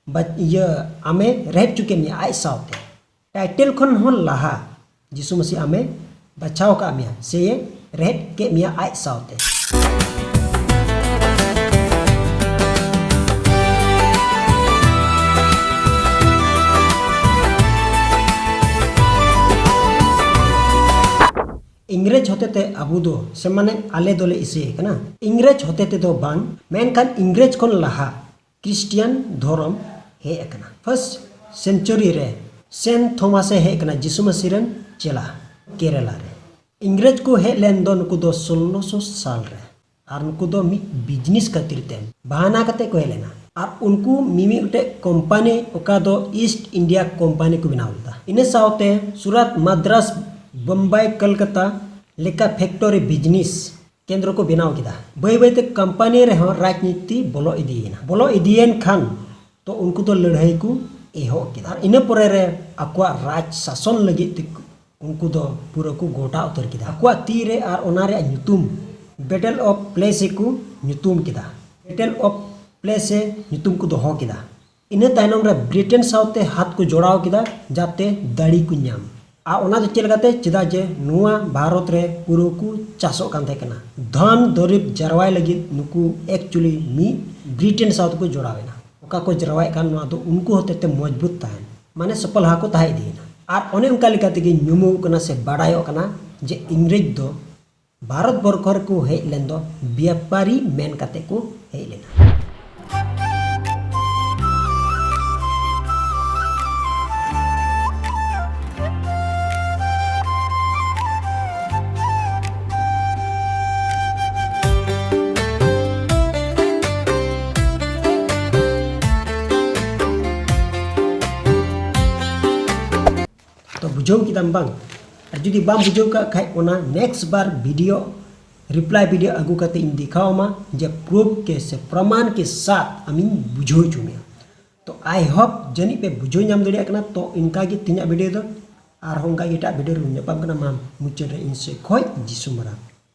ᱵᱟ-, ᱤᱭᱟᱹ, ᱟᱢᱮ ᱨᱮᱦᱮᱫ ᱦᱚᱪᱚ ᱠᱮᱫ ᱢᱮᱭᱟ ᱟᱡ ᱥᱟᱶᱛᱮ᱾ ᱴᱟᱭᱴᱮᱞ ᱠᱷᱚᱱ ᱦᱚᱸ ᱞᱟᱦᱟ ᱡᱤᱥᱩ ᱢᱟᱹᱥᱤ ᱟᱢᱮ ᱵᱟᱪᱷᱟᱣ ᱟᱠᱟᱫ ᱢᱮᱭᱟ, ᱥᱮ ᱨᱮᱦᱮᱫ ᱠᱮᱫ ᱢᱮᱭᱟ ᱟᱡ ᱥᱟᱶᱛᱮ᱾ ᱤᱝᱨᱮᱡᱽ ᱦᱚᱛᱮᱛᱮ ᱟᱵᱚ ᱫᱚ, ᱥᱮ ᱢᱟᱱᱮ ᱟᱞᱮ ᱫᱚᱞᱮ ᱤᱥᱟᱹᱭᱮ ᱠᱟᱱᱟ, ᱤᱝᱨᱮᱡᱽ ᱦᱚᱛᱮᱛᱮ ᱫᱚ ᱵᱟᱝ, ᱢᱮᱱᱠᱷᱟᱱ ᱤᱝᱨᱮᱡᱽ ᱠᱷᱚᱱ ᱞᱟᱦᱟ ᱠᱷᱨᱤᱥᱴᱤᱭᱟᱱ ᱫᱷᱚᱨᱚᱢ ᱦᱮᱡ ᱟᱠᱟᱱᱟ᱾ ᱯᱷᱟᱥᱴ ᱥᱮᱱᱪᱩᱨᱤ ᱨᱮ ᱥᱮᱱ ᱛᱷᱚᱢᱟᱥ ᱮ ᱦᱮᱡ ᱟᱠᱟᱱᱟ, ᱡᱤᱥᱩ ᱢᱟᱹᱥᱤ ᱨᱮᱱ ᱪᱮᱞᱟ, ᱠᱮᱨᱟᱞᱟ ᱨᱮ᱾ ᱤᱝᱨᱮᱡᱽ ᱠᱚ ᱦᱮᱡ ᱞᱮᱱ ᱫᱚ ᱱᱩᱠᱩ ᱫᱚ ᱥᱳᱞᱞᱳᱥᱚ ᱥᱟᱞ ᱨᱮ, ᱟᱨ ᱱᱩᱠᱩ ᱫᱚ ᱢᱤᱫ ᱵᱤᱡᱽᱱᱮᱥ ᱠᱷᱟᱹᱛᱤᱨ ᱛᱮ ᱵᱟᱦᱟᱱᱟ ᱠᱟᱛᱮ ᱠᱚ ᱦᱮᱡ ᱞᱮᱱᱟ᱾ ᱟᱨ ᱩᱱᱠᱩ ᱢᱤᱢᱤᱫ ᱜᱚᱴᱮᱡ ᱠᱳᱢᱯᱟᱱᱤ, ᱚᱠᱟ ᱫᱚ ᱤᱥᱴ ᱤᱱᱰᱤᱭᱟ ᱠᱳᱢᱯᱟᱱᱤ ᱠᱚ ᱵᱮᱱᱟᱣ ᱞᱮᱫᱟ᱾ ᱤᱱᱟᱹ ᱥᱟᱶᱛᱮ ᱥᱩᱨᱟᱛ, ᱢᱟᱫᱽᱨᱟᱥ, ᱵᱳᱢᱵᱟᱭ, ᱠᱚᱞᱠᱟᱛᱟ ᱞᱮᱠᱟ ᱯᱷᱮᱠᱴᱚᱨᱤ ᱵᱤᱡᱽᱱᱮᱥ ᱠᱮᱱᱫᱨᱚ ᱠᱚ ᱵᱮᱱᱟᱣ ᱠᱮᱫᱟ᱾ ᱵᱟᱹᱭ ᱵᱟᱹᱭᱛᱮ ᱠᱳᱢᱯᱟᱱᱤ ᱨᱮᱦᱚᱸ ᱨᱟᱡᱽᱱᱤᱛᱤ ᱵᱚᱞᱚ ᱤᱫᱤᱭᱮᱱᱟ᱾ ᱵᱚᱞᱚ ᱤᱫᱤᱭᱮᱱ ᱠᱷᱟᱱ ᱛᱚ ᱩᱱᱠᱩ ᱫᱚ ᱞᱟᱹᱲᱦᱟᱹᱭ ᱠᱚ ᱮᱦᱚᱵ ᱠᱮᱫᱟ᱾ ᱟᱨ ᱤᱱᱟᱹ ᱯᱚᱨᱮ ᱨᱮ ᱟᱠᱚᱣᱟᱜ ᱨᱟᱡᱽ ᱥᱟᱥᱚᱱ ᱞᱟᱹᱜᱤᱫ ᱛᱮ ᱩᱱᱠᱩ ᱫᱚ ᱯᱩᱨᱟᱹ ᱠᱚ ᱜᱚᱴᱟ ᱩᱛᱟᱹᱨ ᱠᱮᱫᱟ᱾ ᱟᱠᱚᱣᱟᱜ ᱛᱤ ᱨᱮ ᱟᱨ ᱚᱱᱟ ᱨᱮᱭᱟᱜ ᱧᱩᱛᱩᱢ Battle of Plassey ᱠᱚ ᱧᱩᱛᱩᱢ ᱠᱮᱫᱟ᱾ Battle of Plassey ᱧᱩᱛᱩᱢ ᱠᱚ ᱫᱚᱦᱚ ᱠᱮᱫᱟ᱾ ᱤᱱᱟᱹ ᱛᱟᱭᱱᱚᱢ ᱨᱮ ᱵᱨᱤᱴᱮᱱ ᱥᱟᱶᱛᱮ ᱦᱟᱛ ᱠᱚ ᱡᱚᱲᱟᱣ ᱠᱮᱫᱟ, ᱡᱟᱛᱮ ᱫᱟᱲᱮ ᱠᱚ ᱧᱟᱢ᱾ ᱟᱨ ᱚᱱᱟ ᱫᱚ ᱪᱮᱫ ᱞᱮᱠᱟᱛᱮ? ᱪᱮᱫᱟᱜ ᱡᱮ ᱱᱚᱣᱟ ᱵᱷᱟᱨᱚᱛ ᱨᱮ ᱯᱩᱨᱟᱹ ᱠᱚ ᱪᱟᱥᱚᱜ ᱠᱟᱱ ᱛᱟᱦᱮᱸ ᱠᱟᱱᱟ᱾ ᱫᱷᱚᱱ ᱫᱩᱨᱤᱵ ᱡᱟᱨᱣᱟᱭ ᱞᱟᱹᱜᱤᱫ ᱱᱩᱠᱩ actually ᱢᱤᱫ ᱵᱨᱤᱴᱮᱱ ᱥᱟᱶ ᱛᱮᱠᱚ ᱡᱚᱲᱟᱣ ᱮᱱᱟ᱾ ᱚᱠᱟ ᱠᱚ ᱡᱟᱨᱣᱟᱭᱮᱫ ᱠᱟᱱ, ᱱᱚᱣᱟ ᱫᱚ ᱩᱱᱠᱩ ᱦᱚᱛᱮ ᱛᱮ ᱢᱚᱡᱽᱵᱩᱛ ᱛᱟᱦᱮᱱ, ᱢᱟᱱᱮ ᱥᱚᱯᱚᱞᱦᱟ ᱠᱚ ᱛᱟᱦᱮᱸ ᱤᱫᱤᱭᱮᱱᱟ᱾ ᱟᱨ ᱚᱱᱮ ᱚᱱᱠᱟ ᱞᱮᱠᱟ ᱛᱮᱜᱮ ᱧᱩᱢᱚᱜ ᱠᱟᱱᱟ ᱥᱮ ᱵᱟᱰᱟᱭᱚᱜ ᱠᱟᱱᱟ ᱡᱮ ᱤᱝᱨᱮᱡᱽ ᱫᱚ ᱵᱷᱟᱨᱚᱛ ᱵᱚᱨᱜᱚ ᱨᱮᱠᱚ ᱦᱮᱡ ᱞᱮᱱ ᱫᱚ ᱵᱮᱯᱟᱨᱤ ᱢᱮᱱ ᱠᱟᱛᱮ ᱠᱚ ᱦᱮᱡ ᱞᱮᱱᱟ᱾ ᱛᱚ ᱵᱩᱡᱷᱟᱹᱣ ᱠᱮᱫᱟᱢ ᱵᱟᱝ? ᱟᱨ ᱡᱩᱫᱤ ᱵᱟᱢ ᱵᱩᱡᱷᱟᱹᱣ ᱠᱟᱜ ᱠᱷᱟᱡ, ᱚᱱᱟ next ᱵᱟᱨ video, reply video ᱟᱹᱜᱩ ᱠᱟᱛᱮ ᱤᱧ ᱫᱮᱠᱷᱟᱣ ᱟᱢᱟ ᱡᱮ proof ᱠᱮ ᱥᱮ ᱯᱨᱚᱢᱟᱱ ᱠᱮ ᱥᱟᱛ ᱟᱢᱤᱧ ᱵᱩᱡᱷᱟᱹᱣ ᱦᱚᱪᱚ ᱢᱮᱭᱟ᱾ ᱛᱚ I hope ᱡᱟᱹᱱᱤᱡ ᱯᱮ ᱵᱩᱡᱷᱟᱹᱣ ᱧᱟᱢ ᱫᱟᱲᱮᱭᱟᱜ ᱠᱟᱱᱟ᱾ ᱛᱚ ᱤᱱᱠᱟ ᱜᱮ ᱛᱮᱦᱮᱧᱟᱜ video ᱫᱚ, ᱟᱨᱦᱚᱸ ᱚᱱᱠᱟ ᱜᱮ ᱮᱴᱟᱜ video ᱨᱮᱵᱚᱱ ᱧᱟᱯᱟᱢ ᱠᱟᱱᱟ᱾ ᱢᱟ ᱢᱩᱪᱟᱹᱫ ᱨᱮ ᱤᱧ ᱥᱮᱫ ᱠᱷᱚᱡ ᱡᱤᱥᱩ ᱢᱟᱨᱟᱝ᱾